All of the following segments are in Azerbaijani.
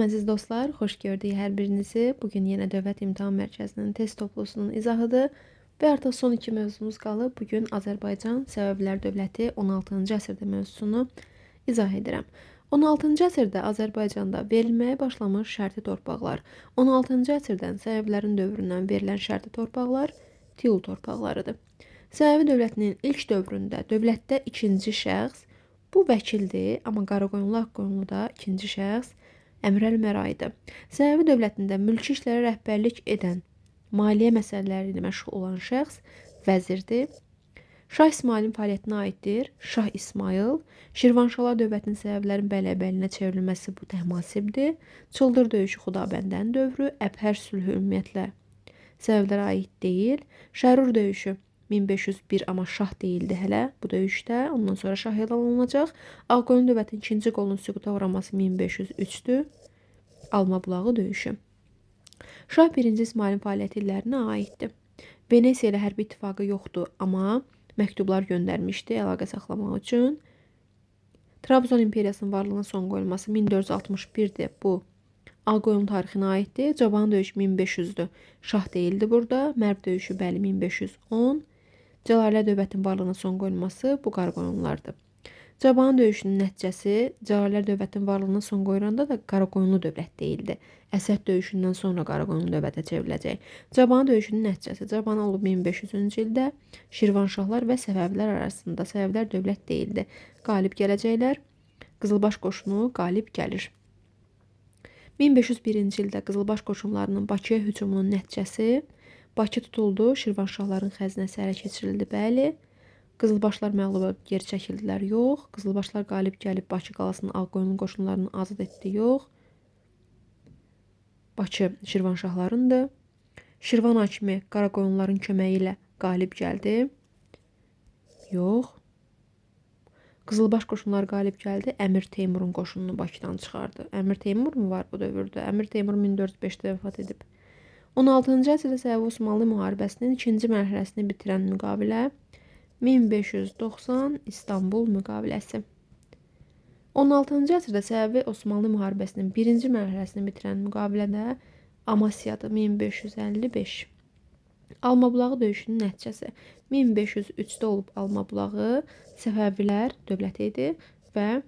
Əziz dostlar, xoş gördük hər birinizi. Bugün yenə Dövlət İmtahan Mərkəzinin test toplusunun izahıdır və artıq son iki mövzumuz qalıb. Bugün Azərbaycan Səfəvilər Dövləti 16-cı əsrdə mövzusunu izah edirəm. 16-cı əsrdə Azərbaycanda verilməyə başlamış şərti torpaqlar. 16-cı əsrdən Səfəvilərin dövründən verilən şərti torpaqlar Tiul torpaqlarıdır. Səfəvi dövlətinin ilk dövründə dövlətdə ikinci şəxs bu vəkildir, amma Qaraqoyunlu, Ağqoyunluda ikinci şəxs Əmir Əl-Üməra idi. Səfəvi dövlətində mülki işlərə rəhbərlik edən, maliyyə məsələləri ilə məşğul olan şəxs vəzirdir. Şah İsmayılın fəaliyyətinə aiddir. Şah İsmayıl, Şirvanşahlar dövlətinin Səfəvilərin bəylərbəylinə çevrilməsi bu Təhmasibdir. Çıldır döyüşü Xudabəndənin dövrü, Əbhər sülhü ümumiyyətlə Səfəvilərə aid deyil. Şərur döyüşü 1501, amma şah deyildi hələ bu döyüşdə. Ondan sonra şah elan olunacaq. Ağqoyunlu dövlətinin ikinci qolunun süquta uğraması 1503-dür. Alma bulağı döyüşü. Şah 1-ci İsmayılın fəaliyyəti illərinə aiddir. Venesiya ilə hərbi ittifaqı yoxdur, amma məktublar göndərmişdi əlaqə saxlamaq üçün. Trabzon imperiyasının varlığına son qoyulması 1461-dir. Bu Ağqoyunlu tarixinə aiddir. Cavan döyüşü 1500-dür. Şah deyildi burada. Mərv döyüşü bəli 1510. Cəlalilər dövlətinin varlığına son qoyulması bu Qaraqoyunlulardır. Cavan döyüşünün nəticəsi Cəlalilər dövlətinin varlığına son qoyulanda da Qaraqoyunlu dövlət deyildi. Əsəd döyüşündən sonra Qaraqoyunlu dövlətə çevriləcək. Cavan döyüşünün nəticəsi Cavan olub 1500-cü ildə Şirvanşahlar və Səfəvilər arasında Səfəvilər dövlət deyildi. Qalib gələcəklər. Qızılbaş qoşunu qalib gəlir. 1501-ci ildə Qızılbaş qoşunlarının Bakıya hücumunun nəticəsi Bakı tutuldu, Şirvanşahların xəzinəsi ələ keçirildi, bəli. Qızılbaşlar məğlub olub geri çəkildilər, yox. Qızılbaşlar qalib gəlib Bakı qalasının Ağqoyunlu qoşunlarını azad etdi, yox. Bakı Şirvanşahlarındır. Şirvan hakimi Qaraqoyunluların köməyi ilə qalib gəldi. Yox. Qızılbaş qoşunları qalib gəldi. Əmir Teymurun qoşununu Bakıdan çıxardı. Əmir Teymur mu var bu dövrdə? Əmir Teymur 1405-də vəfat edib. 16-cı əsrdə Səfəvi Osmanlı müharibəsinin ikinci mərhələsini bitirən müqavilə 1590 İstanbul müqaviləsi. 16-cı əsrdə Səfəvi Osmanlı müharibəsinin birinci mərhələsini bitirən müqavilə də Amasyadır 1555. Almabulağı döyüşünün nəticəsi 1503-də olub Almabulağı Səfəvilər dövləti idi və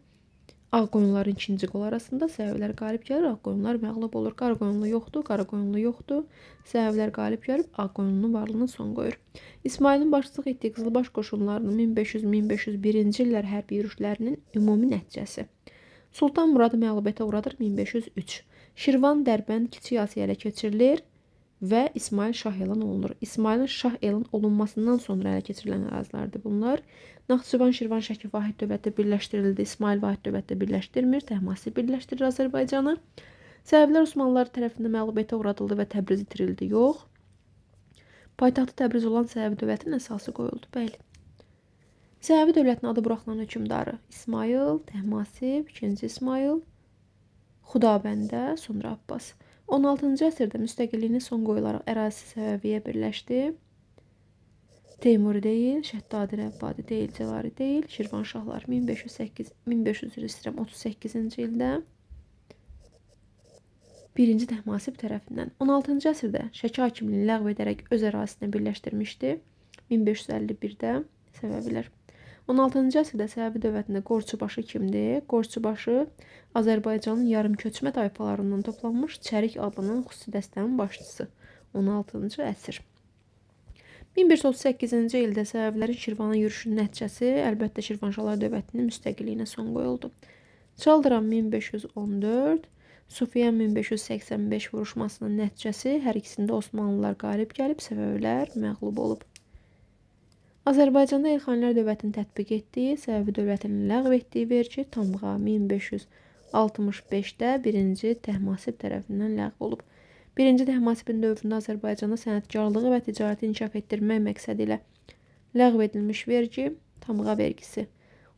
Ağqoyunluların ikinci qolu arasında Səfəvilər qalib gəlir, Ağqoyunlular məğlub olur. Qaraqoyunlu yoxdur, Qaraqoyunlu yoxdur. Səfəvilər qalib gəlib Ağqoyunlunun varlığına son qoyur. İsmayılın başçılıq etdiyi Qızılbaş qoşunlarının 1500-1501-ci illər hərbi yürüşlərinin ümumi nəticəsi. Sultan Muradı məğlubiyyətə uğradır 1503. Şirvan, Dərbənd, Kiçik Asiya ələ keçirilir və İsmayıl şah elan olunur. İsmayılın şah elan olunmasından sonra ələ keçirilən ərazilərdir bunlar. Naxçıvan, Şirvan, Şəki vahid dövlətdə birləşdirildi. İsmayıl vahid dövlətdə birləşdirmir. Təhmasib birləşdirir Azərbaycanı. Səfəvilər Osmanlılar tərəfindən məğlubiyyətə uğradıldı və Təbriz itirildi. Yox. Paytaxtı Təbriz olan Səfəvi dövlətinin əsası qoyuldu. Bəli. Səfəvi dövlətinin adı buraxılan hökmdarı İsmayıl, Təhmasib, 2-ci İsmayıl, Xudabəndə, sonra Abbas. 16-cı əsrdə müstəqilliyinə son qoyularaq ərazisi Səfəviyyə birləşdi. Teymuri deyil, Şəddadi Rəvvadi deyil, Cəlali deyil, Şirvanşahlar 1508 1500 istəyirəm 38-ci ildə 1-ci Təhmasib tərəfindən 16-cı əsrdə Şəki hakimliyini ləğv edərək öz ərazisinə birləşdirmişdi. 1551-də Səfəvilər. 16-cı əsrdə Səfəvi dövlətində Qorçubaşı kimdir? Qorçubaşı Azərbaycanın yarımköçmə tayfalarından toplanmış Çərik adlanan xüsusi dəstənin başçısı. 16-cı əsr. 1538-ci ildə Səfəvilərin Şirvana yürüşünün nəticəsi əlbəttə Şirvanşahlar dövlətinin müstəqilliyinə son qoyuldu. Çaldıran 1514, Sufiyan 1585 vuruşmasının nəticəsi hər ikisində Osmanlılar qalib gəlib, Səfəvilər məğlub olub. Azərbaycanda Elxanilər dövlətinin tətbiq etdiyi, Səfəvi dövlətinin ləğv etdiyi vergi tamğa 1565-də 1-ci Təhmasib tərəfindən ləğv olub. 1-ci Təhmasibin dövründə Azərbaycanda sənətkarlığı və ticarəti inkişaf etdirmək məqsədi ilə ləğv edilmiş vergi tamğa vergisi.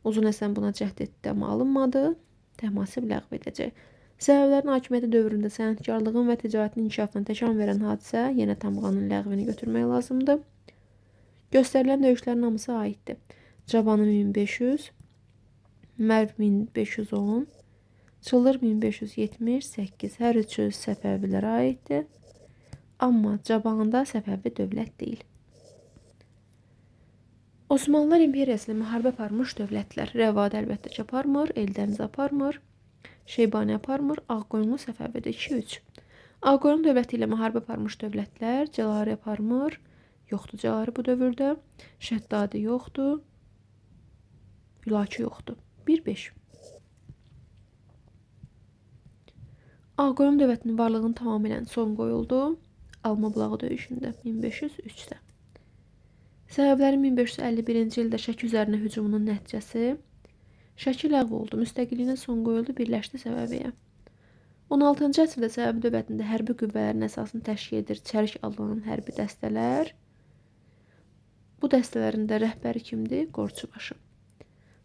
Uzun Həsən buna cəhd etdi, amma alınmadı. Təhmasib ləğv edəcək. Səfəvilərin hakimiyyəti dövründə sənətkarlığın və ticarətin inkişafına təkan verən hadisə yenə tamğanın ləğvini götürmək lazımdır. Göstərilən döyüşlərin hamısı aiddir. Cavanı 1500, Mərv 1510, Çıldır 1578. Hər üçü Səfəvilərə aiddir. Amma Cabanında Səfəvi dövlət deyil. Osmanlılar İmperiyası ilə müharibə aparmış dövlətlər. Rəvadi əlbəttə ki aparmır, Eldəniz aparmır, Şeybani aparmır, Ağqoyunlu Səfəvidir. 2-3. Ağqoyunlu dövləti ilə müharibə aparmış dövlətlər Cəlari aparmır. Yoxdur Cəlari bu dövrdə. Şəddadi yoxdur. Hülakü yoxdur. 1-5. Ağqoyunlu dövlətinin varlığının tamamilə son qoyuldu. Alma bulağı döyüşündə 1503-də. Səbəblərin 1551-ci ildə Şəki üzərinə hücumunun nəticəsi Şəki ləğv oldu, müstəqilliyinə son qoyuldu, birləşdi Səfəviyə. 16-cı əsrdə Səfəvi dövlətində hərbi qüvvələrin əsasını təşkil edir Çərik adlanan hərbi dəstələr. Bu dəstələrin də rəhbəri kimdir? Qorçubaşı.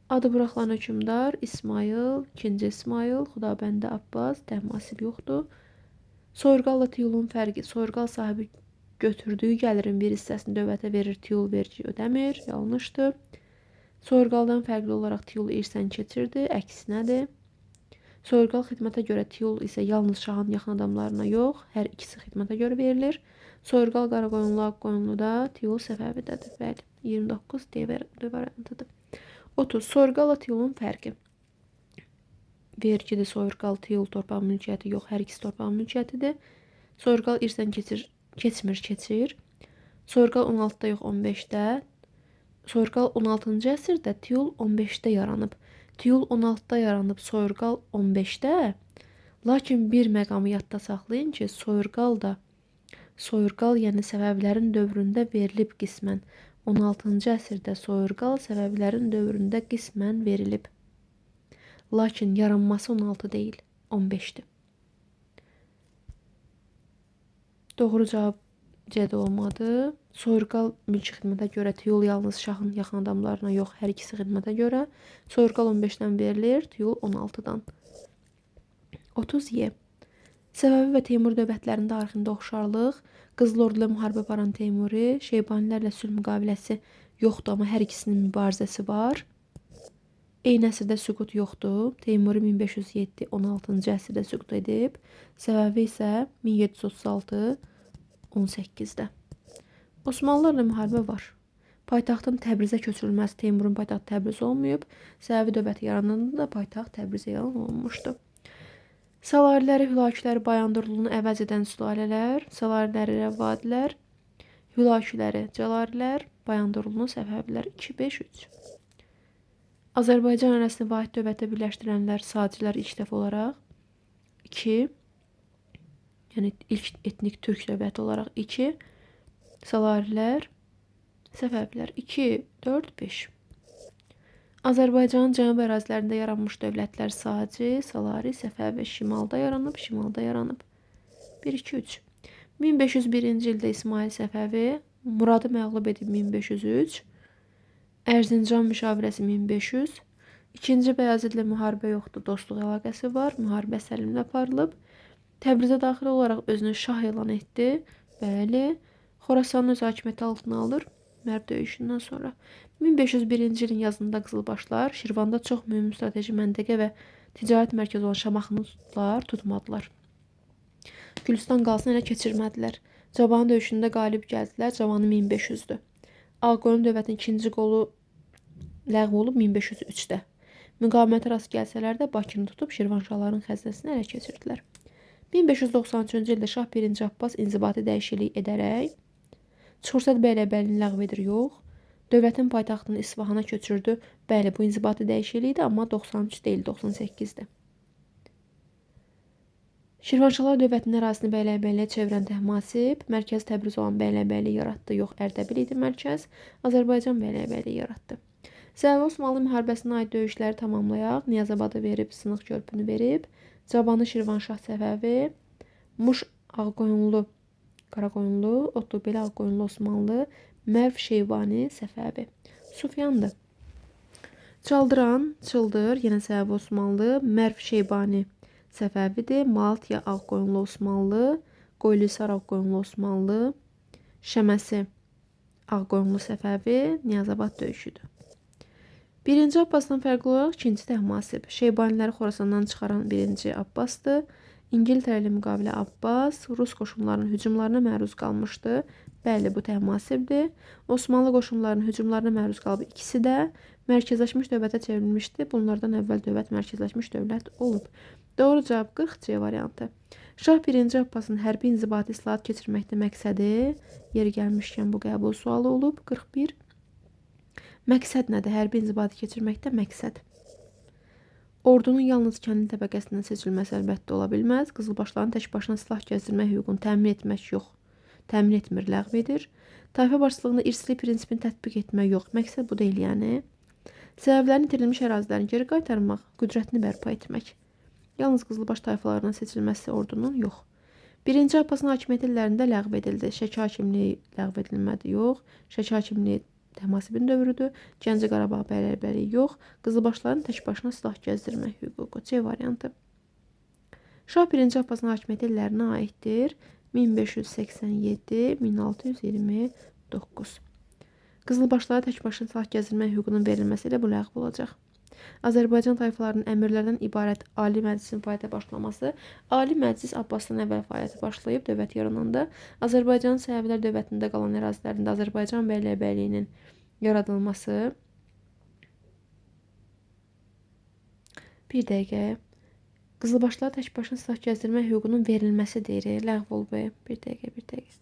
Adı buraxılan hökmdar İsmayıl, 2-ci İsmayıl, Xudabəndə Abbas, Təhmasib yoxdur. Soyurqalla Tiyulun fərqi. Soyurqal sahibi götürdüyü gəlirin bir hissəsini dövlətə verir, Tiyul vergi ödəmir. Yanlışdır. Soyurqaldan fərqli olaraq Tiyul irsən keçirdi, əksinədir. Soyurqal xidmətə görə, Tiyul isə yalnız şahın yaxın adamlarına yox, hər ikisi xidmətə görə verilir. Soyurqal Qaraqoyunlu, Ağqoyunluda, Tiyul Səfəvidədir. Bəli, 29 D variantıdır. 30. Soyurqalla Tiyulun fərqi. Vergidir, soyurqal, tiyul torpaq mülkiyyəti yox, hər ikisi torpaq mülkiyyətidir. Soyurqal irsən keçir, keçmir, keçir. Soyurqal 16-da yox, 15-də. Soyurqal 16-cı əsrdə, Tiyul 15-də yaranıb. Tiyul 16-da yaranıb, Soyurqal 15-də. Lakin bir məqamı yadda saxlayın ki, Soyurqal da, Soyurqal yəni Səfəvilərin dövründə verilib qismən. 16-cı əsrdə Soyurqal Səfəvilərin dövründə qismən verilib. Lakin yaranması 16 deyil, 15-dir. Doğru cavab C-də olmadı. Soyurqal mülki xidmətə görə, Tiyul yalnız şahın yaxın adamlarına yox, hər ikisi xidmətə görə. Soyurqal 15-dən verilir, Tiyul 16-dan. 30 Y. Səfəvi və Teymur dövlətlərinin tarixində oxşarlıq, Qızıl Ordu ilə müharibə aparan Teymuri, Şeybanilərlə sülh müqaviləsi yoxdur, amma hər ikisinin mübarizəsi var. Eyni əsrdə süqut yoxdur. Teymuri 1507-16-cı əsrdə süqut edib. Səfəvi isə 1736-18-də. Osmanlılarla müharibə var. Paytaxtın Təbrizə köçürülməsi, Teymurun paytaxtı Təbriz olmayıb. Səfəvi dövləti yarananda da paytaxt Təbrizə elan olunmuşdu. Salariləri, Hülaküləri, Bayandurlunu əvəz edən sülalələr, Salariləri Rəvadilər, Hülaküləri Cəlarilər, Bayandurlunu Səfəvilər. 2, 5, 3. Azərbaycan ərazisini vahid dövlətə birləşdirənlər Sacilər ilk dəfə olaraq 2, yəni ilk etnik türk dövləti olaraq 2, Salarilər, Səfəvilər 2, 4, 5. Azərbaycanın cənub ərazilərində yaranmış dövlətlər Saci, Salari, Səfəvi şimalda yaranıb, şimalda yaranıb. 1, 2, 3. 1501-ci ildə İsmayıl Səfəvi Muradı məğlub edib 1503. Ərzincan müşavirəsi 1500. İkinci Bəyazidlə müharibə yoxdur, dostluq əlaqəsi var. Müharibə səlimlə aparılıb. Təbrizə daxil olaraq özünü şah elan etdi. Bəli. Xorasanın öz hakimiyyəti altına alır. Mərv döyüşündən sonra. 1501-ci ilin yazında Qızılbaşlar Şirvanda çox mühüm strateji məntəqə və ticarət mərkəzi olan Şamaxını tutdular, tutmadılar. Gülüstan qalasını ələ keçirmədilər. Cavanı döyüşündə qalib gəldilər. Cavanı 1500-dür. Ağqoyunlu dövlətinin ikinci qolu ləğv olub 1503-də. Müqavimətə rast gəlsələr də Bakını tutub Şirvanşahların xəzinəsini ələ keçirdilər. 1593-cü ildə Şah 1-ci Abbas inzibati dəyişiklik edərək Çuxursəd bəylərbəyini ləğv edir, yox. Dövlətin paytaxtını İsfahana köçürdü. Bəli, bu inzibati dəyişiklikdir, amma 93 deyil, 98-dir. Şirvanşahlar dövlətinin ərazisini bəylərbəyliyə çevirən Təhmasib, mərkəz Təbriz olan bəylərbəyliyi yaratdı. Yox, Ərdəbil idi mərkəz. Azərbaycan bəylərbəyliyi yaratdı. Səfəvi Osmanlı müharibəsinə aid döyüşləri tamamlayaq. Niyazabadı verib, Sınıq körpünü verib. Cabanı Şirvanşah Səfəvi, Muş Ağqoyunlu, Qaraqoyunlu, Otlubeli Ağqoyunlu Osmanlı, Mərv Şeybani Səfəvi. Sufyandır. Çaldıran, Çıldır, yenə Səfəvi Osmanlı, Mərv Şeybani Səfəvidir. Malatya Ağqoyunlu Osmanlı, Qoylisar Ağqoyunlu Osmanlı, Şəməsi Ağqoyunlu Səfəvi, Niyazabad döyüşüdür. Birinci Abbasdan fərqli olaraq ikinci Təhmasib. Şeybaniləri Xorasandan çıxaran birinci Abbasdır. İngiltərə ilə müqavilə Abbas Rus qoşunlarının hücumlarına məruz qalmışdı. Bəli, bu Təhmasibdir. Osmanlı qoşunlarının hücumlarına məruz qalıb ikisi də mərkəzləşmiş dövlətə çevrilmişdi. Bunlardan əvvəl dövlət mərkəzləşmiş dövlət olub. Doğru cavab 40 C variantı. Şah 1-ci Abbasın hərbi inzibati islahat keçirməkdə məqsədi, yeri gəlmişkən bu qəbul sualı olub. 41. Məqsəd nədir? Hərbi inzibati keçirməkdə məqsəd. Ordunun yalnız kəndli təbəqəsindən seçilməsi əlbəttə ola bilməz. Qızılbaşların tək başına silah gəzdirmək hüququnu təmin etmək yox. Təmin etmir, ləğv edir. Tayfa başçılığında irslik prinsipini tətbiq etmək yox. Məqsəd bu deyil, yəni. Səbəblərin itirilmiş ərazilərini geri qaytarmaq, qüdrətini bərpa etmək. Yalnız qızılbaş tayfalarından seçilməsi ordunun yox. Birinci Abbasın hakimiyyəti illərində ləğv edildi. Şəki hakimliyi ləğv edilmədi, yox. Şəki hakimliyi Təhmasibin dövrüdür. Gəncə Qarabağ bəylərbəyi yox. Qızılbaşların tək başına silah gəzdirmək hüququ. C variantı. Şah 1-ci Abbasın hakimiyyəti illərinə aiddir. 1587-1629. Qızılbaşlara tək başına silah gəzdirmək hüququnun verilməsi ilə bu ləğv olacaq. Azərbaycan tayfalarının əmirlərdən ibarət Ali Məclisin fəaliyyətə başlaması. Ali Məclis Abbasdan əvvəl fəaliyyətə başlayıb dövlət yarananda. Azərbaycanın Səfəvilər dövlətində qalan ərazilərində Azərbaycan bəylərbəyliyinin yaradılması. Bir dəqiqə. Qızılbaşlara tək başına silah gəzdirmək hüququnun verilməsi deyir. Ləğv olub. Bir dəqiqə, bir dəqiqə.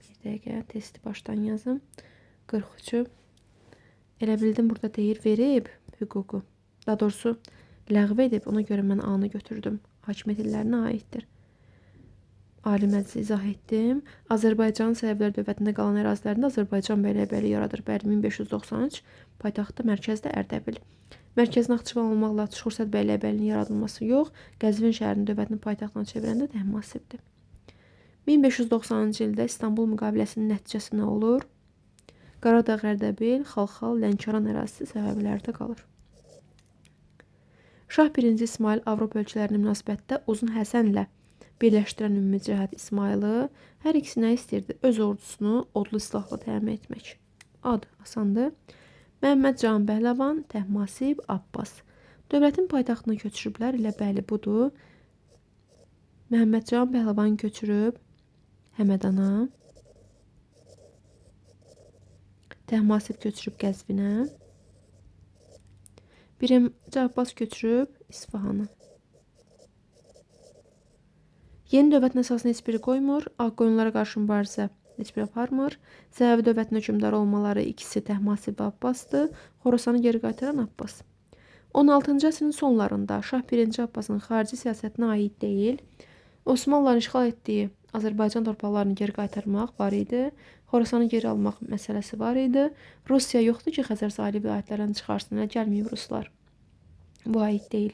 Bir dəqiqə. Testi başdan yazım. 43-ü. Elə bildim burada deyir verib hüququ. Daha doğrusu ləğv edib. Ona görə mən A-nı götürdüm. Hakimiyyət illərinə aiddir. Ali Məclisi izah etdim. Azərbaycanın Səfəvilər dövlətində qalan ərazilərində Azərbaycan bəylərbəyi yaradır. Bəli, 1593 paytaxtda, mərkəzdə Ərdəbil. Mərkəz Naxçıvan olmaqla Çuxursəd bəylərbəyinin yaradılması yox, Qəzvin şəhərinin dövlətinin paytaxtına çevirəndə Təhmasibdir. 1590-cı ildə İstanbul müqaviləsinin nəticəsi nə olur? Qaradağ, Ərdəbil, Xalxal, Lənkəran ərazisi Səfəvilərdə qalır. Şah 1-ci İsmayıl Avropa ölkələrinə münasibətdə Uzun Həsənlə birləşdirən ümumi cəhət İsmayılı hər ikisi nə istəyirdi? Öz ordusunu odlu silahla təmin etmək. Ad asandır. Məhəmməd Can Pəhləvan, Təhmasib, Abbas. Dövlətin paytaxtına köçürüblər. Elə bəli budur. Məhəmməd Can Pəhləvan köçürüb Həmədana. Təhmasib köçürüb Qəzvinə. Birinci Abbas köçürüb İsfahana. Yeni dövlətin əsasını heç biri qoymur. Ağqoyunlara qarşı mübarizə heç biri aparmır. Səfəvi dövlətinin hökmdarı olmaları ikisi Təhmasib və Abbasdır. Xorasanı geri qaytaran Abbas. 16-cı əsrin sonlarında Şah 1-ci Abbasın xarici siyasətinə aid deyil, Osmanlıların işğal etdiyi Azərbaycan torpaqlarını geri qaytarmaq var idi. Xorasanı geri almaq məsələsi var idi. Rusiya yoxdur ki, Xəzər sahili vilayətlərindən çıxarsın. Elə gəlməyib ruslar. Bu aid deyil.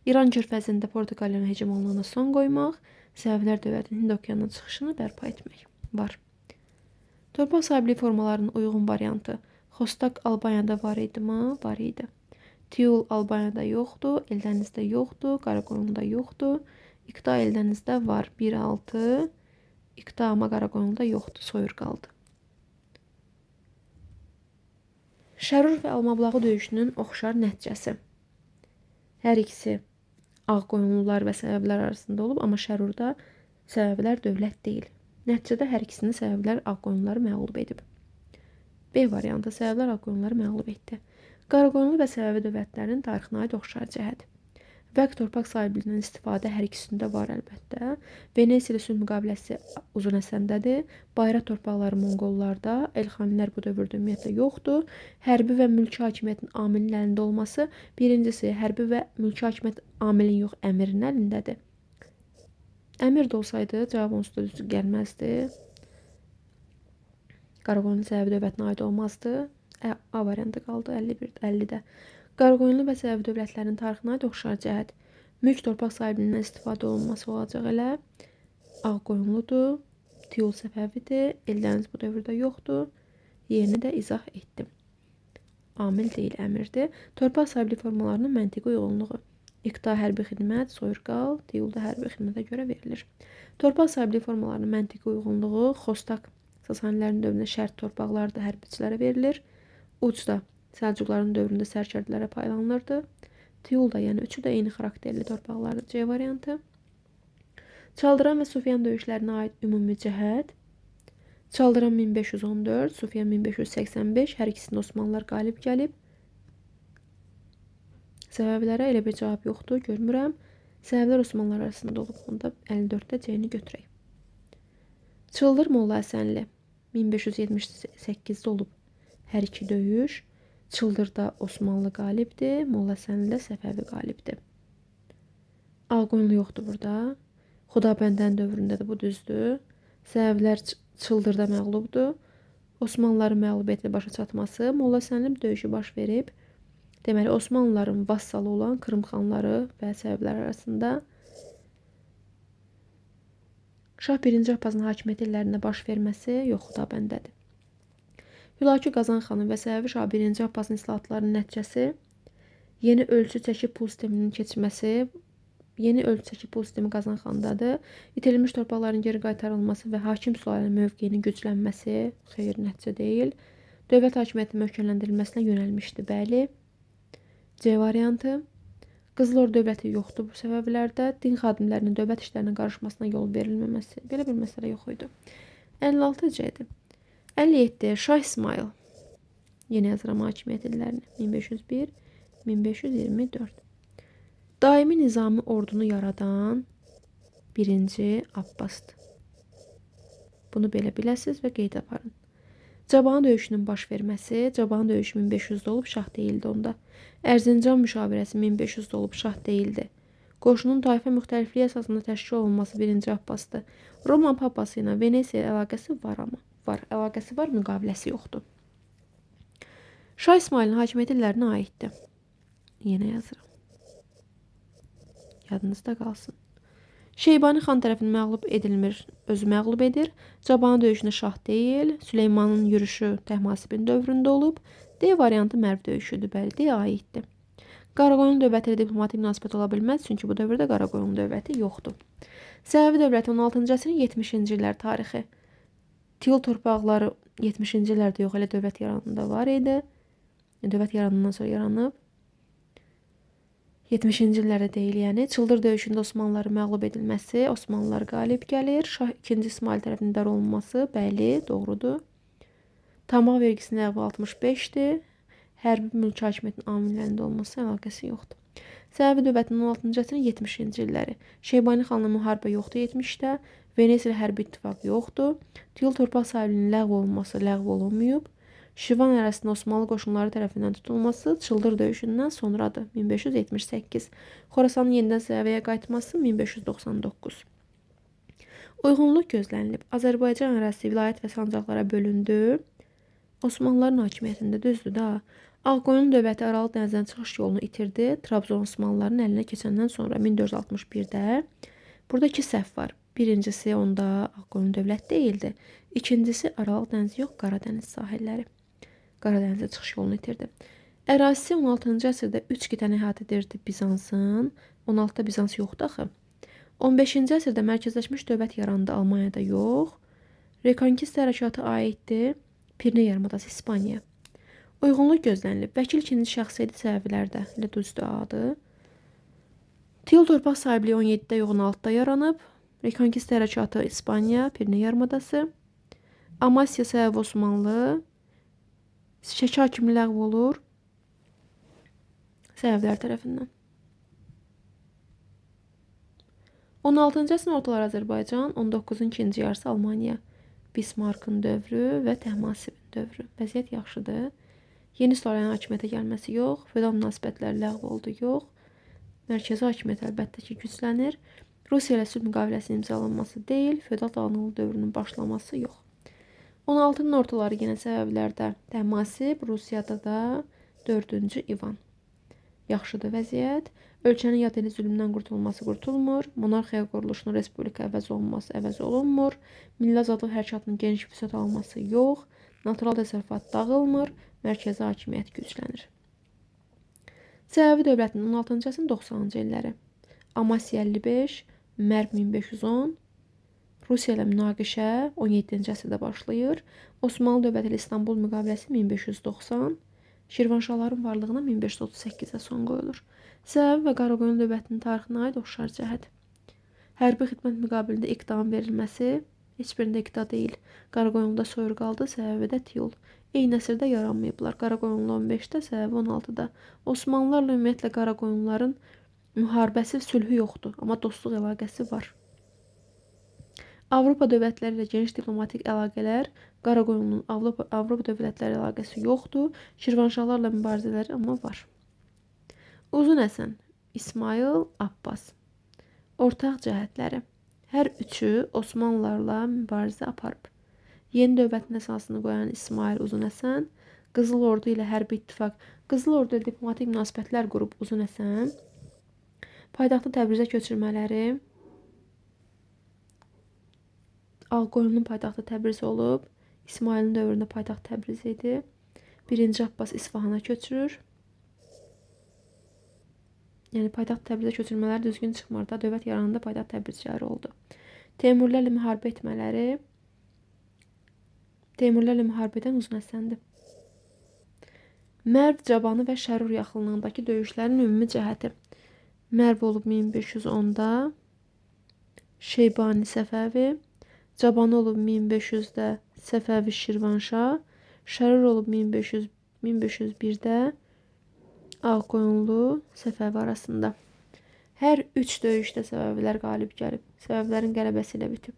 İran körfəzində Portuqaliyanın hegemonluğuna son qoymaq, Səfəvilər dövlətinin Hind okeanına çıxışını bərpa etmək var. Torpaq sahibliyi formalarının uyğun variantı. Xostak Albaniyada var idimi? Var idi. Tiul Albaniyada yoxdur, Eldənizdə yoxdur, Qaraqoyunluda yoxdur. İqta Eldənizdə var. 1-6. İqta amma Qaraqoyunluda yoxdur, soyur qaldı. Şərur və Almabulağı döyüşünün oxşar nəticəsi. Hər ikisi Ağqoyunlular və Səfəvilər arasında olub, amma Şərurda Səfəvilər dövlət deyil. Nəticədə hər ikisini Səfəvilər Ağqoyunluları məğlub edib. B variantı Səfəvilər Ağqoyunluları məğlub etdi. Qaraqoyunlu və Səfəvi dövlətlərinin tarixinə aid oxşar cəhət. Vəqf torpaq sahibliyindən istifadə hər ikisində var əlbəttə. Venesiya ilə sülh müqaviləsi Uzun Həsəndədir. Bayraq torpaqları Monqollarda, Elxanilər bu dövrdə ümumiyyətlə yoxdur. Hərbi və mülki hakimiyyətin amilinin əlində olması, birincisi hərbi və mülki hakimiyyət amilin yox, əmirin əlindədir. Əmir də olsaydı cavab onsuz da düz gəlməzdi. Qaraqoyunlu Səfəvi dövlətinə aid olmazdı. A variantı qaldı 51 50-də. Qaraqoyunlu və Səfəvi dövlətlərinin tarixinə aid oxşar cəhət. Mülk torpaq sahibliyindən istifadə olunması olacaq elə. Ağqoyunludur, Tiul Səfəvidir, Eldəniz bu dövrdə yoxdur. Yerini də izah etdim. Amil deyil, əmirdir. Torpaq sahibliyi formalarının məntiqi uyğunluğu. İqta hərbi xidmət, soyurqal, Tiulda hərbi xidmətə görə verilir. Torpaq sahibliyi formalarının məntiqi uyğunluğu Xostak Sasanilərin dövründə şərt torpaqlarda hərbiçilərə verilir. Ucda Səlcuqların dövründə sərkərdələrə paylanılırdı. Tiyul da, yəni üçü də eyni xarakterli torpaqlardır. C variantı. Çaldıran və Sufyan döyüşlərinə aid ümumi cəhət. Çaldıran 1514, Sufyan 1585, hər ikisində Osmanlılar qalib gəlib. Səbəblərə elə bir cavab yoxdur, görmürəm. Səbəblər Osmanlılar arasında olub. Onda 54-də C-ni götürək. Çıldır Molla Həsənli 1578-də olub hər iki döyüş. Çıldırda Osmanlı qalibdir, Molla Həsənlidə Səfəvi qalibdir. Ağqoyunlu yoxdur burada. Xudabəndənin dövründə də bu düzdür. Səbəblər Çıldırda məğlubdur. Osmanlıların məğlubiyyətlə başa çatması, Molla Həsənli döyüşü baş verib. Deməli, Osmanlıların vassalı olan Krım xanları və səbəblər arasında Şah 1-ci Abbasın hakimiyyəti illərində baş verməsi yox, Xudabəndədir. Hülakü Qazan xanın və Səfəvi Şah 1-ci Abbasın islahatlarının nəticəsi yeni ölçü çəki pul sisteminin keçməsi, yeni ölçü çəki pul sistemi Qazan xandadır. İtirilmiş torpaqların geri qaytarılması və hakim sülalənin mövqeyinin güclənməsi xeyir nəticə deyil. Dövlət hakimiyyətinin möhkəmləndirilməsinə yönəlmişdi, bəli. C variantı. Qızıl Ordu dövləti yoxdur bu səbəblərdə. Din xadimlərinin dövlət işlərinə qarışmasına yol verilməməsi. Belə bir məsələ yox idi. 56 C-dir. 57. Şah İsmayıl. Yenə yazıram hakimiyyət illərini. 1501, 1524. Daimi nizami ordunu yaradan 1-ci Abbasdır. Bunu belə biləsiniz və qeyd aparın. Cabanı döyüşünün baş verməsi, Cabanı döyüşü 1500-də olub, şah deyildi onda. Ərzincan müşavirəsi 1500-də olub, şah deyildi. Qoşunun tayfa müxtəlifliyi əsasında təşkil olunması 1-ci Abbasdır. Roma papası ilə Venesiya əlaqəsi var amma. Var, əlaqəsi var, müqaviləsi yoxdur. Şah İsmayılın hakimiyyət illərinə aiddir. Yenə yazıram. Yadınızda qalsın. Şeybani xan tərəfindən məğlub edilmir, özü məğlub edir. Cabanı döyüşündə şah deyil. Süleymanın yürüşü Təhmasibin dövründə olub. D variantı Mərv döyüşüdür, bəli, D aiddir. Qaraqoyunlu dövləti ilə diplomatik münasibət ola bilməz, çünki bu dövrdə Qaraqoyunlu dövləti yoxdur. Səfəvi dövləti 16-cı əsrin 70-ci illər tarixi. Tiyul torpaqları 70-ci illərdə yox, elə dövlət yarananda var idi. Dövlət yaranandan sonra yaranıb. 70-ci illərdə deyil, yəni. Çıldır döyüşündə Osmanlıların məğlub edilməsi, Osmanlılar qalib gəlir. Şah 2-ci İsmayıl tərəfindən idarə olunması, bəli, doğrudur. Tamaq vergisinin ləğvi 65-dir. Hərbi mülki hakimiyyətin amillərində olması əlaqəsi yoxdur. Səfəvi dövlətinin 16-cı əsrin 70-ci illəri. Şeybani xanla müharibə yoxdur 70-də. Venesiya ilə hərbi ittifaq yoxdur. Tiyul torpaq sahibliyinin ləğv olunması ləğv olunmayıb. Şirvan ərazisinin Osmanlı qoşunları tərəfindən tutulması Çıldır döyüşündən sonradır. 1578. Xorasanın yenidən Səfəviyə qayıtması 1599. Uyğunluq gözlənilib. Azərbaycan ərazisi vilayət və sancaqlara bölündü. Osmanlıların hakimiyyətində düzdür da. Ağqoyunlu dövləti Aralıq dənizindən çıxış yolunu itirdi. Trabzon Osmanlıların əlinə keçəndən sonra 1461-də. Burada iki səhv var. Birincisi onda Ağqoyunlu dövlət deyildi. İkincisi Aralıq dənizi yox, Qaradəniz sahilləri. Qaradənizə çıxış yolunu itirdi. Ərazisi 16-cı əsrdə 3 qitəni əhatə edirdi Bizansın. 16-da Bizans yoxdur axı. 15-ci əsrdə mərkəzləşmiş dövlət yarandı, Almaniyada yox. Rekonkista hərəkatı aiddir. Pirne yarımadası İspaniya. Uyğunluq gözlənilib. Vəkil ikinci şəxs idi Səfəvilərdə. Elə düzdür adı. Tiyul torpaq sahibliyi 17-də yox, 16-da yaranıb. Rekonkista hərəkatı İspaniya, Pirne yarımadası. Amasya Səfəvi Osmanlı. Şəki hakimi ləğv olur. Səfəvilər tərəfindən. 16-cı əsrin ortaları Azərbaycan, 19-un ikinci yarısı Almaniya. Bismarckın dövrü və Təhmasibin dövrü. Vəziyyət yaxşıdır. Yeni sülalənin hakimiyyətə gəlməsi yox, feodal münasibətlər ləğv oldu yox. Mərkəzi hakimiyyət əlbəttə ki, güclənir. Rusiya ilə sülh müqaviləsinin imzalanması deyil, feodal dağınıqlıq dövrünün başlaması yox. 16-nın ortaları yenə səbəblərdə Təhmasib, Rusiyada da 4-cü İvan. Yaxşıdır vəziyyət. Ölkənin yad eli zülmdən qurtulması qurtulmur. Monarxiya quruluşunun respublika əvəz olunması əvəz olunmur. Milli azadlıq hərəkatının geniş vüsət alması yox. Natural təsərrüfat dağılmır. Mərkəzi hakimiyyət güclənir. Səfəvi dövlətinin 16-cı əsrin 90-cı illəri. Amasya 55, Mərv 1510, Rusiya ilə münaqişə 17-ci əsrdə başlayır. Osmanlı dövləti ilə İstanbul müqaviləsi 1590, Şirvanşahların varlığına 1538-də son qoyulur. Səfəvi və Qaraqoyunlu dövlətinin tarixinə aid oxşar cəhət. Hərbi xidmət müqabilində iqtanın verilməsi heç birində iqta deyil. Qaraqoyunluda soyurqaldı, Səfəvidə tiyul. Eyni əsrdə yaranmayıblar. Qaraqoyunlu 15-də, Səfəvi 16-da. Osmanlılarla ümumiyyətlə Qaraqoyunluların müharibəsi, sülhü yoxdur, amma dostluq əlaqəsi var. Avropa dövlətləri ilə geniş diplomatik əlaqələr, Qaraqoyunlunun Avropa dövlətləri əlaqəsi yoxdur. Şirvanşahlarla mübarizələri amma var. Uzun Həsən, İsmayıl, Abbas. Ortaq cəhətləri. Hər üçü Osmanlılarla mübarizə aparıb. Yeni dövlətin əsasını qoyan İsmayıl Uzun Həsən, Qızıl Ordu ilə hərbi ittifaq, Qızıl Ordu ilə diplomatik münasibətlər qurub Uzun Həsən, paytaxtı Təbrizə köçürmələri, Ağqoyunlunun paytaxtı Təbriz olub, İsmayılın dövründə paytaxt Təbriz idi. Birinci Abbas İsfahana köçürür. Yəni paytaxt Təbrizə köçürmələri düzgün çıxmır da. Dövlət yarananda paytaxt Təbriz şəhəri oldu. Teymurlərlə müharibə etmələri. Teymurlərlə müharibə edən Uzun Həsəndir. Mərv, Cabanı və Şərur yaxınlığındakı döyüşlərin ümumi cəhəti. Mərv olub 1510-da, Şeybani Səfəvi, Cabanı olub 1500-də Səfəvi Şirvanşah, Şərur olub 1501-də Ağqoyunlu Səfəvi arasında. Hər üç döyüşdə Səfəvilər qalib gəlib. Səfəvilərin qələbəsi ilə bitib.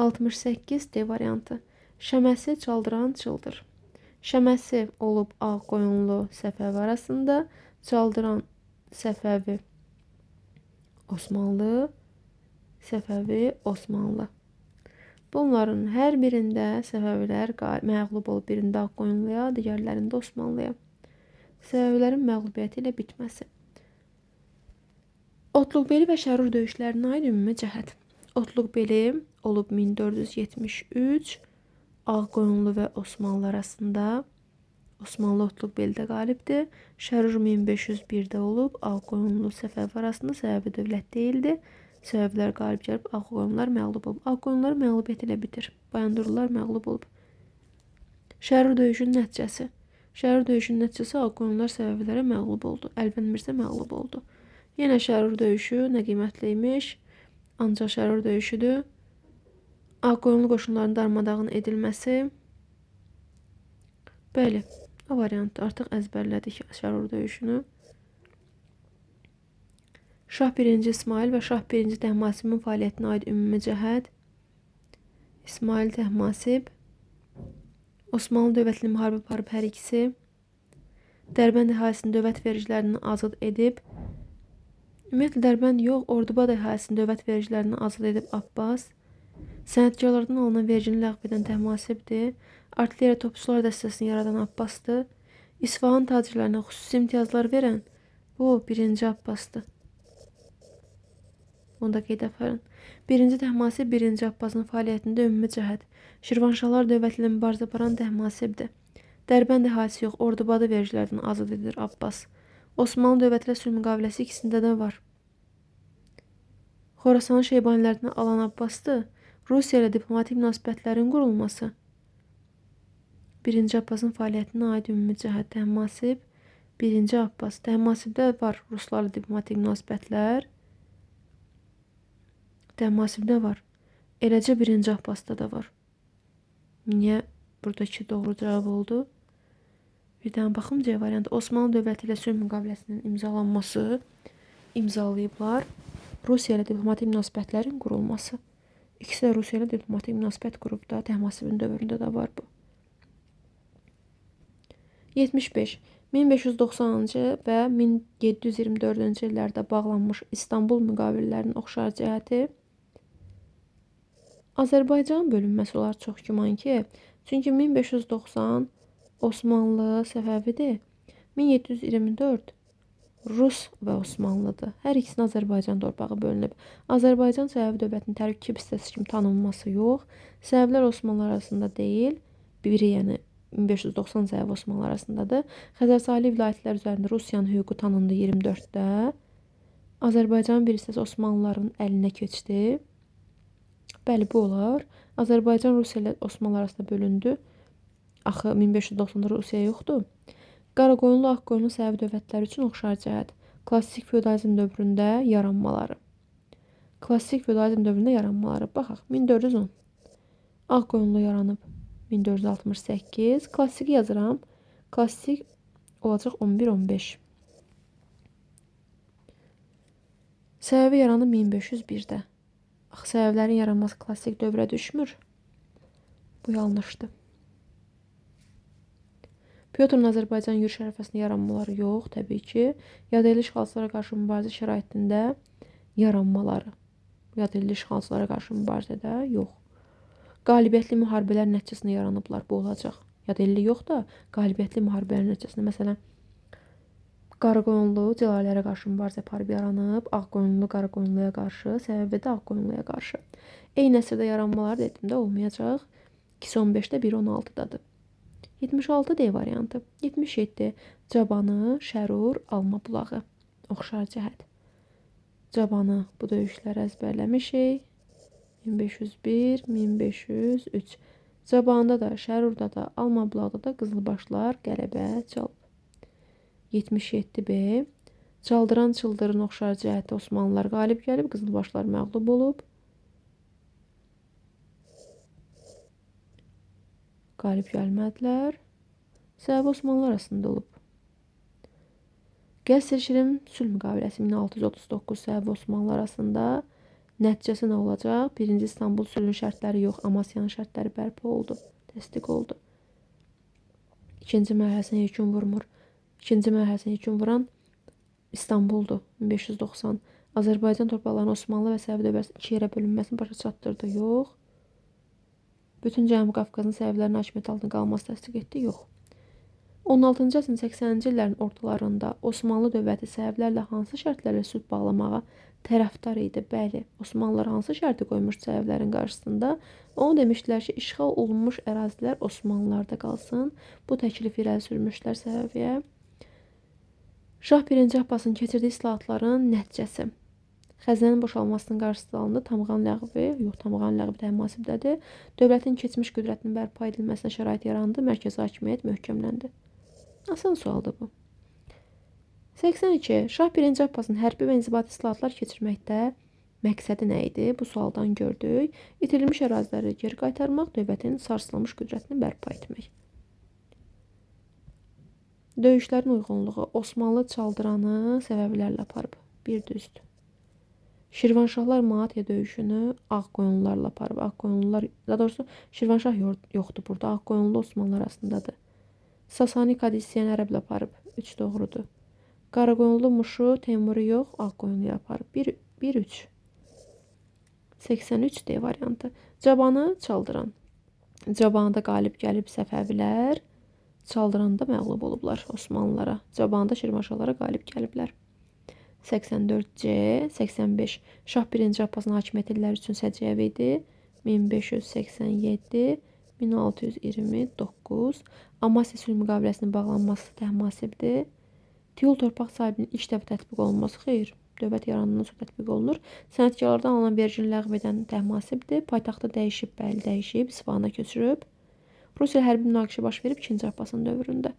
68 D variantı. Şəməsi Çaldıran Çıldır. Şəməsi olub Ağqoyunlu Səfəvi arasında, Çaldıran Səfəvi Osmanlı, Səfəvi Osmanlı. Bunların hər birində Səfəvilər məğlub olub, birində Ağqoyunluya, digərlərində Osmanlıya. Səfəvilərin məğlubiyyəti ilə bitməsi. Otluqbeli və Şərur döyüşlərinə aid ümumi cəhət. Otluqbeli olub 1473 Ağqoyunlu və Osmanlı arasında. Osmanlı Otluqbelidə qalibdir. Şərur 1501-də olub. Ağqoyunlu Səfəvi arasında. Səfəvi dövlət deyildi. Səfəvilər qalib gəlib, Ağqoyunlular məğlub olub. Ağqoyunlular məğlubiyyət ilə bitir. Bayandurlular məğlub olub. Şərur döyüşünün nəticəsi. Şərur döyüşünün nəticəsi Ağqoyunlular Səfəvilərə məğlub oldu. Əlvən Mirzə məğlub oldu. Yenə Şərur döyüşü nə qiymətli imiş. Ancaq Şərur döyüşüdür. Ağqoyunlu qoşunlarının darmadağın edilməsi. Bəli, o variantı artıq əzbərlədik Şərur döyüşünü. Şah 1-ci İsmayıl və Şah 1-ci Təhmasibin fəaliyyətinə aid ümumi cəhət. İsmayıl Təhmasib Osmanlı dövləti ilə müharibə aparıb hər ikisi. Dərbənd əhalisini dövlət vergilərindən azad edib. Ümumiyyətlə Dərbənd yox, Ordubad əhalisini dövlət vergilərindən azad edib Abbas. Sənətkarlardan alınan vergini ləğv edən Təhmasibdir. Artilleriya topçular dəstəsini yaradan Abbasdır. İsfahan tacirlərinə xüsusi imtiyazlar verən bu 1-ci Abbasdır. Bunu da qeyd aparın. 1-ci Təhmasib 1-ci Abbasın fəaliyyətində ümumi cəhət. Şirvanşahlar dövləti ilə mübarizə aparan Təhmasibdir. Dərbənd əhalisi yox, Ordubadı vergilərdən azad edir Abbas. Osmanlı dövləti ilə sülh müqaviləsi ikisində də var. Xorasanı Şeybanilərdən alan Abbasdır. Rusiya ilə diplomatik münasibətlərin qurulması. 1-ci Abbasın fəaliyyətinə aid ümumi cəhət Təhmasib. 1-ci Abbas. Təhmasibdə var ruslarla diplomatik münasibətlər. Təhmasibdə var. Eləcə 1-ci Abbasda da var. Niyə buradakı doğru cavab oldu? Bir dənə baxım C variantı. Osmanlı dövləti ilə sülh müqaviləsinin imzalanması imzalayıblar. Rusiya ilə diplomatik münasibətlərin qurulması. İkisi də Rusiya ilə diplomatik münasibət qurub da, Təhmasibin dövründə də var bu. 75. 1590-cı və 1724-cü illərdə bağlanmış İstanbul müqavilələrinin oxşar cəhəti Azərbaycan bölünməsi olar çox güman ki, çünki 1590 Osmanlı Səfəvidir. 1724 Rus və Osmanlıdır. Hər ikisinin Azərbaycan torpağı bölünüb. Azərbaycan Səfəvi dövlətinin tərkib hissəsi kimi tanınması yox. Səfəvilər Osmanlılar arasında deyil. Biri, yəni 1590 Səfəvi Osmanlı arasındadır. Xəzər sahili vilayətlər üzərində Rusiyanın hüququ tanındı 24-də. Azərbaycanın bir hissəsi Osmanlıların əlinə keçdi. Bəli, bu olar. Azərbaycan Rusiya ilə Osmanlı arasında bölündü. Axı 1590-da Rusiya yoxdur. Qaraqoyunlu, Ağqoyunlu Səfəvi dövlətləri üçün oxşar cəhət. Klassik feodalizm dövründə yaranmaları. Klassik feodalizm dövründə yaranmaları. Baxaq, 1410. Ağqoyunlu yaranıb 1468. Klassiki yazıram. Klassik olacaq 11-15. Səfəvi yaranıb 1501-də. Axı Səfəvilərin yaranması klassik dövrə düşmür. Bu yanlışdır. Pyotrun Azərbaycan yürüş ərəfəsində yaranmaları yox, təbii ki. Yadelli işğalçılara qarşı mübarizə şəraitində yaranmaları. Yadelli işğalçılara qarşı mübarizədə yox. Qalibiyyətli müharibələr nəticəsində yaranıblar. Bu olacaq. Yadelli yox da qalibiyyətli müharibələr nəticəsində. Məsələn, Qaraqoyunlu Cəlalilərə qarşı mübarizə aparıb yaranıb, Ağqoyunlu Qaraqoyunluya qarşı, Səfəvi də Ağqoyunluya qarşı. Eyni əsrdə yaranmalar dedim də olmayacaq. İkisi 15-də, biri 16-dadır. 76 D variantı. 77. Cabanı, Şərur, Alma bulağı. Oxşar cəhət. Cabanı bu döyüşləri əzbərləmişik. 1501, 1503. Cabanıda da, Şərurda da, Alma bulaqda da qızılbaşlar qələbə çalıb. 77B. Çaldıran Çıldırın oxşar cəhəti Osmanlılar qalib gəlib, qızılbaşlar məğlub olub. Qalib gəlmədilər. Səbəbi Osmanlılar arasında olub. Qəsr Şirin sülh müqaviləsi 1639 Səfəvi Osmanlılar arasında. Nəticəsi nə olacaq? Birinci İstanbul sülhünün şərtləri yox, Amasyanın şərtləri bərpa oldu, təsdiq oldu. İkinci mərhələsinə yekun vurmur. İkinci mərhələsinə yekun vuran İstanbuldur, 1590. Azərbaycan torpaqlarının Osmanlı və Səfəvi dövlətinin iki yerə bölünməsini başa çatdırdı, yox. Bütün Cənubi Qafqazın Səfəvilərin hakimiyyəti altında qalması təsdiq etdi, yox. 16-cı əsrin 80-ci illərin ortalarında Osmanlı dövləti Səfəvilərlə hansı şərtlərlə sülh bağlamağa tərəfdar idi? Bəli, Osmanlılar hansı şərti qoymuşdu Səfəvilərin qarşısında? Onu demişdilər ki, işğal olunmuş ərazilər Osmanlılarda qalsın. Bu təklifi irəli sürmüşdülər Səfəviyə. Şah 1-ci Abbasın keçirdiyi islahatların nəticəsi. Xəzinənin boşalmasının qarşısı alındı. Tamğan ləğvi, yox, Tamğan ləğvi Təhmasibdədir. Dövlətin keçmiş qüdrətinin bərpa edilməsinə şərait yarandı. Mərkəzi hakimiyyət möhkəmləndi. Asan sualdır bu. 82. Şah 1-ci Abbasın hərbi və inzibati islahatlar keçirməkdə məqsədi nə idi? Bu sualdan gördük. İtirilmiş əraziləri geri qaytarmaq, dövlətin sarsılmış qüdrətini bərpa etmək. Döyüşlərin uyğunluğu Osmanlı Çaldıranı Səfəvilərlə aparıb. Bir düzdür. Şirvanşahlar Malatya döyüşünü Ağqoyunlularla aparıb. Ağqoyunlular, daha doğrusu Şirvanşah yoxdur burada. Ağqoyunlu Osmanlılar arasındadır. Sasani Kadisiyen ərəblə aparıb. 3 doğrudur. Qaraqoyunlu Muşu Teymuri yox, Ağqoyunluya aparıb. 1, 3. 83 D variantı. Cabanı Çaldıran. Cabanıda qalib gəlib Səfəvilər. Çaldıranda məğlub olublar Osmanlılara. Cabanıda Şirvanşahlara qalib gəliblər. 84C, 85. Şah 1-ci Abbasın hakimiyyət illəri üçün səciyyəvi idi. 1587, 1629. Amasya sülh müqaviləsinin bağlanması Təhmasibdir. Tiyul torpaq sahibliyinin ilk dəfə tətbiq olunması xeyr. Dövlət yaranandan sonra tətbiq olunur. Sənətkarlardan alınan vergini ləğv edən Təhmasibdir. Paytaxtı dəyişib, bəli, dəyişib, İsfahana köçürüb. Rusiya hərbi münaqişə baş verib 2-ci Abbasın dövründə.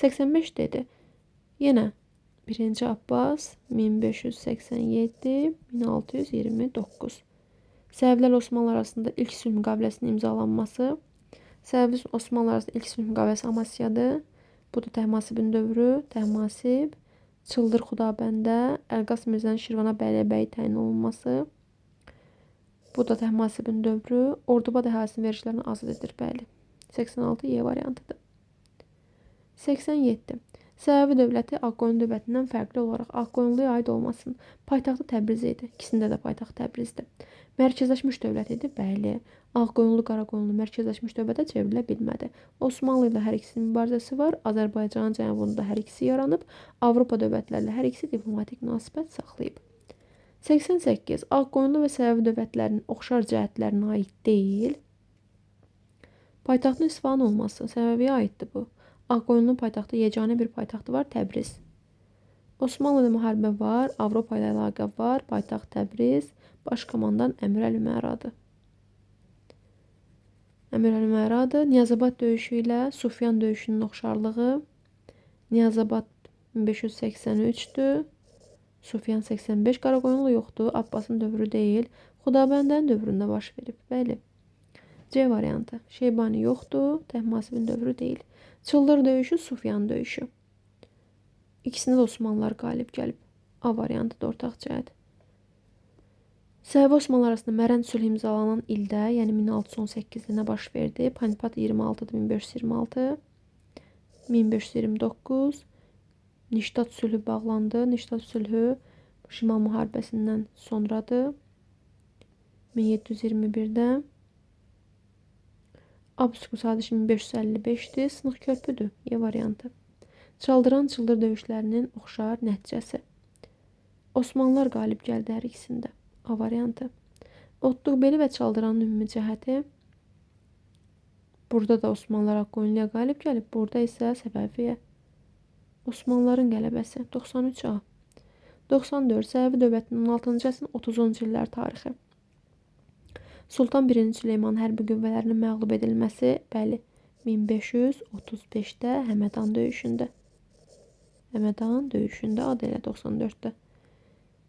85 dedi. Yenə 1-ci Abbas 1587, 1629. Səfəvilər Osmanlı arasında ilk sülh müqaviləsinin imzalanması. Səfəvi Osmanlı arasında ilk sülh müqaviləsi Amasyadır. Bu da Təhmasibin dövrü. Təhmasib, Çıldır Xudabəndə, Əlqas Mirzənin Şirvana bəylərbəyi təyin olunması. Bu da Təhmasibin dövrü. Ordubad əhalisinin vergilərini azad edir, bəli. 86 Y variantıdır. 87. Səfəvi dövləti Ağqoyunlu dövlətindən fərqli olaraq Ağqoyunluya aid olmasın. Paytaxtı Təbriz idi. İkisində də paytaxt Təbrizdir. Mərkəzləşmiş dövlət idi, bəli. Ağqoyunlu, Qaraqoyunlu mərkəzləşmiş dövlətə çevrilə bilmədi. Osmanlı ilə hər ikisinin mübarizəsi var. Azərbaycanın cənubunda hər ikisi yaranıb. Avropa dövlətləri ilə hər ikisi diplomatik münasibət saxlayıb. 88. Ağqoyunlu və Səfəvi dövlətlərinin oxşar cəhətlərinə aid deyil. Paytaxtın İsfahan olması Səfəviyə aiddir bu. Ağqoyunlu paytaxtı yeganə bir paytaxtı var, Təbriz. Osmanlı ilə müharibə var, Avropa ilə əlaqə var, paytaxt Təbriz, baş komandan Əmir Əli. Əmir Əli Məradır. Niyazabad döyüşü ilə Sufyan döyüşünün oxşarlığı. Niyazabad 1583-dür. Sufyan 85. Qaraqoyunlu yoxdur. Abbasın dövrü deyil. Xudabəndənin dövründə baş verib. Bəli. C variantı. Şeybani yoxdur. Təhmasibin dövrü deyil. Çıldır döyüşü, Sufyan döyüşü. İkisində də Osmanlılar qalib gəlib. A variantı da ortaq cəhət. Səfəvi Osmanlı arasında Mərənd sülhü imzalanan ildə, yəni 1618-də nə baş verdi? Panipat 26-dır, 1526, 1529 Niştat sülhü bağlandı. Niştat sülhü Şimal müharibəsindən sonradır. 1721-də Absku sazişi 1555-dir. Sınıq körpüdür. Y variantı. Çaldıran Çıldır döyüşlərinin oxşar nəticəsi. Osmanlılar qalib gəldi hər ikisində. A variantı. Otluqbeli və Çaldıranın ümumi cəhəti. Burada da Osmanlılar Ağqoyunluya qalib gəlib, burada isə Səfəviyə. Osmanlıların qələbəsi 93A. 94 Səfəvi dövlətinin 16-cı əsrin 30-cu illər tarixi. Sultan 1-ci Süleymanın hərbi qüvvələrinin məğlub edilməsi, bəli, 1535-də Həmədan döyüşündə. Həmədan döyüşündə adı elə 94-də.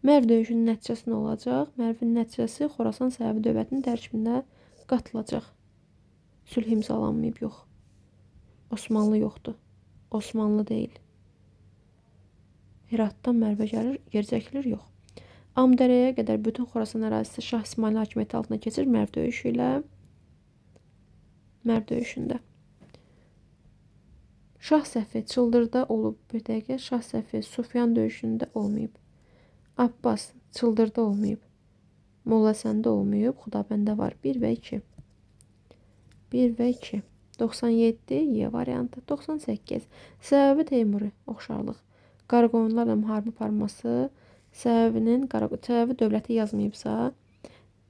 Mərv döyüşünün nəticəsi nə olacaq? Mərvin nəticəsi Xorasan Səfəvi dövlətinin tərkibində qatılacaq. Sülh imzalanmayıb, yox. Osmanlı yoxdur. Osmanlı deyil. Heratdan Mərvə gəlir, geri çəkilir, yox. Amdərəyə qədər bütün Xorasan ərazisi Şah İsmayıl hakimiyyəti altına keçir Mərv döyüşü ilə. Mərv döyüşündə. Şah Səfi Çıldırda olub bir dəqiqə. Şah Səfi Sufyan döyüşündə olmayıb. Abbas Çıldırda olmayıb. Molla Həsəndə olmayıb. Xudabəndə var. 1 və 2. 1 və 2. 97 Y variantı. 98. Səfəvi Teymuri oxşarlıq. Qaraqoyunlarla müharibə aparması Səfəvinin Səfəvi dövləti yazmayıbsa,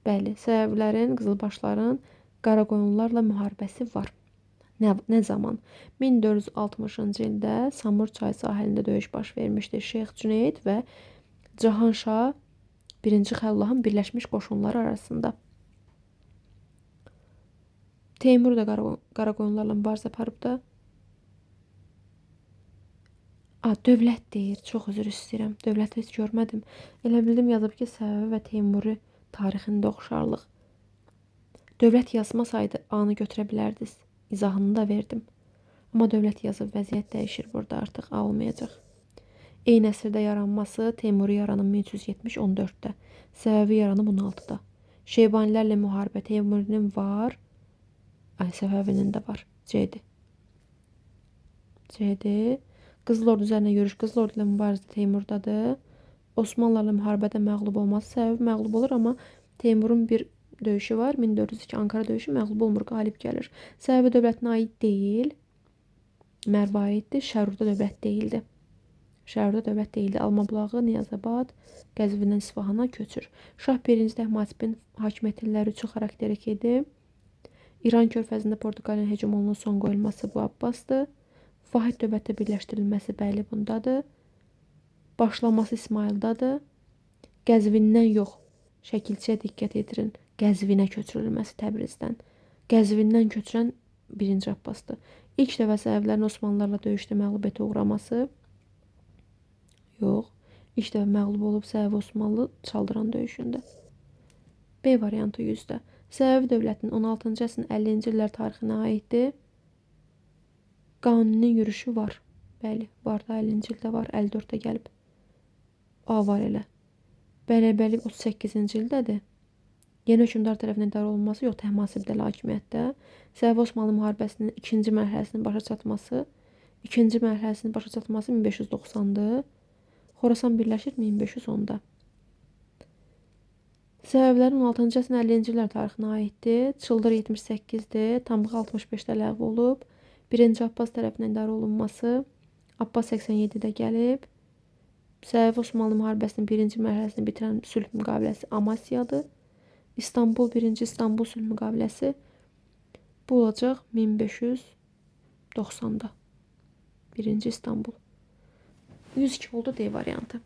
bəli, Səfəvilərin, Qızılbaşların Qaraqoyunlarla müharibəsi var. Nə zaman? 1460-cı ildə Samur çayı sahilində döyüş baş vermişdi. Şeyx Cüneyd və Cahanşah 1-ci Xəlullahın birləşmiş qoşunları arasında. Teymur da Qaraqoyunlarla mübarizə aparıb da. A, dövlət deyir. Çox üzr istəyirəm. Dövləti heç görmədim. Elə bildim yazıb ki, Səfəvi və Teymuri tarixində oxşarlıq. Dövlət yazmasaydı A-nı götürə bilərdiniz. İzahını da verdim. Amma dövlət yazıb, vəziyyət dəyişir burada artıq. A olmayacaq. Eyni əsrdə yaranması Teymuri yaranıb 1370-14-də. Səfəvi yaranıb 16-da. Şeybanilərlə müharibə Teymurinin var. Ay, Səfəvinin də var. C-dir. C-dir. Qızıl Ordu üzərinə yürüş Qızıl Ordu ilə mübarizə Teymurdadır. Osmanlılarla müharibədə məğlub olması Səfəvi məğlub olur, amma Teymurun bir döyüşü var. 1402 Ankara döyüşü məğlub olmur, qalib gəlir. Səfəvi dövlətinə aid deyil. Mərvə aiddir. Şərurda dövlət deyildi. Şərurda dövlət deyildi. Alma bulağı, Niyazabad, Qəzvindən İsfahana köçür. Şah 1-ci Təhmasibin hakimiyyət illəri üçün xarakterik idi. İran körfəzində Portuqaliyanın hegemonluğuna son qoyulması bu Abbasdır. Vahid dövlətdə birləşdirilməsi bəli bundadır. Başlaması İsmayıldadır. Qəzvindən yox, şəkilçiyə diqqət yetirin. Qəzvinə köçürülməsi Təbrizdən. Qəzvindən köçürən 1-ci Abbasdır. İlk dəfə Səfəvilərin Osmanlılarla döyüşdə məğlubiyyətə uğraması yox. İlk dəfə məğlub olub Səfəvi Osmanlı Çaldıran döyüşündə. B variantı 100-də. Səfəvi dövlətinin 16-cı əsrin 50-ci illər tarixinə aiddir. Qanuninin yürüşü var. Bəli, var da 50-ci ildə var, 54-də gəlib. A var elə. Bəylərbəlik 38-ci ildədir. Yeni hökmdar tərəfindən idarə olunması yox, Təhmasibdə hakimiyyətdə. Səfəvi Osmanlı müharibəsinin ikinci mərhələsinin başa çatması, ikinci mərhələsinin başa çatması 1590-dır. Xorasan birləşir 1510-da. Səfəvilərin 16-cı əsrin 50-ci illər tarixinə aiddir. Çıldır 78-dir, Tamğa 65-də ləğv olub. 1-ci Abbas tərəfindən idarə olunması Abbas 87-də gəlib. Səfəvi Osmanlı müharibəsinin birinci mərhələsini bitirən sülh müqaviləsi Amasyadır. İstanbul 1-ci İstanbul sülh müqaviləsi bu olacaq 1590-da. 1-ci İstanbul. 102 oldu D variantı.